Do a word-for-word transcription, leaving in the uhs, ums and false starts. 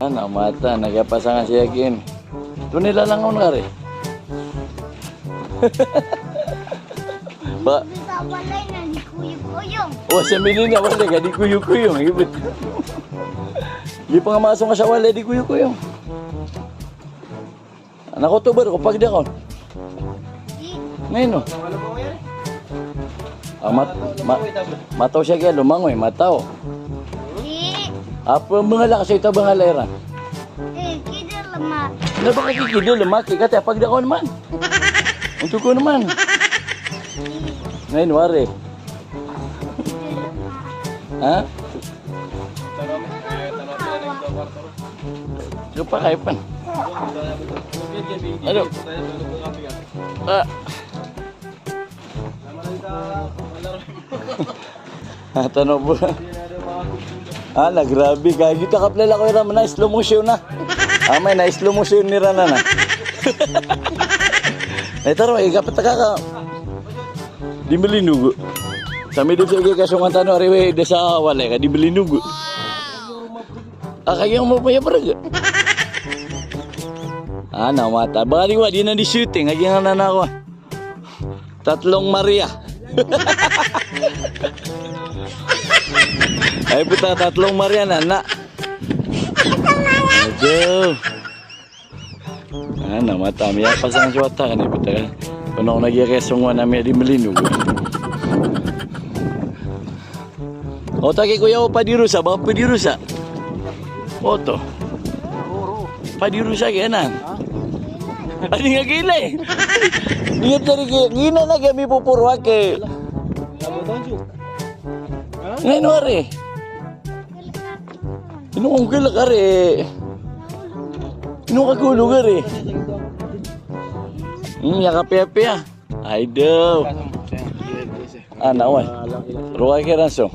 Ana mata, na kiyapasang a si Yakin. Toni lalangon ka ri. Ba? Sa walay na di kuyukuyung. O, sa mili na walay ka di kuyukuyung. Ibet. Di pangamaso nga sa walay di kuyukuyung. Anak ko to bar ko pagdakon. Di. Ngayon, no? Ah, mat-, ma-, mataw siya kaya lumangoy, mataw. Di. Apa, mangala ka sa ita, mangala iran. Eh, kida lama. Na baka kikida lama, kikata pagdakon man. Untuk ko naman. Di. Ngayon, wari. Ha? Lupa kayo pan. Ano? Ah. Ah, tano po. Ah, na grabe ka. Kita ka pala ko iran na slow motion na. Amay na slow motion ni Rana na. Ay, taro, eh, kapataka ka. Di malinugo. Sa mido sa igi kasongan tano, ariwe, da sa walay ka, di malinugo. Ah, kaya mo pa yung barag. Ah, na mata. Baka di wa, di na di shooting. Agi nga na na ako. Tatlong Maria. Ay, puta, tatlong Maria na, na. Aduh. Ana mata, miyapasang so wata ka ni pita ka. Kono ko na giya kaya songowan a miya di malinog. O, taki kuya, o, padirusa, baka padirusa. Oto. Padirusa kaya nan. Adi nga gila eh. Ingat dari kaya, gina na kaya mipupuro ake. Ngayon wari. Ino kong gila ka ri? Ino ka gulo ka ri? Hmm, ya kapiya-piya. Ay, daw. Ana, wan. Ruwa ki ranso.